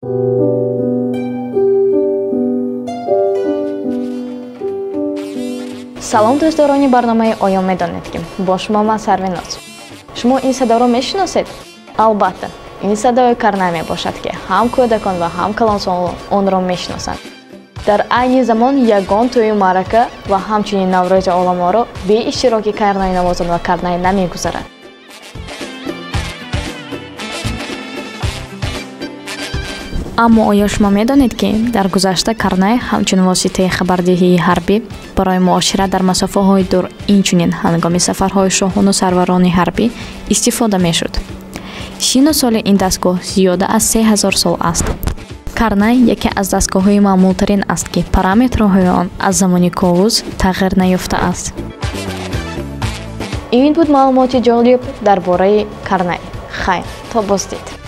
Салом, дӯстдорони барномаи «Оё медонед ки?». Бо шумо ман, Сарвиноз. Шумо ин садоро мешиносед? Албатта, ин садои карнай мебошад, ки ҳам кӯдакон ва ҳам калонсолон онро мешиносанд. Дар айни замон ягон тӯю маърака ва ҳамчунин Наврӯзи оламоро бе иштироки карнайнавозон ва карнай намегузарад. Аммо оё шумо медонед, ки дар гузашта карнай ҳамчун воситаи хабардиҳии ҳарбӣ барои муошират дар масофаҳои дур, инчунин ҳангоми сафарҳои шоҳону сарварони ҳарбӣ истифода мешуд? Сину соли ин дастгоҳ зиёда аз 3000 сол аст. Карнай яке аз дастгоҳҳои маъмултарин аст, ки параметрҳои он аз замони Ковуз тағйир наёфтааст. Ин буд маълумоти ҷолиб дар бораи карнай. Хайр, то боздид.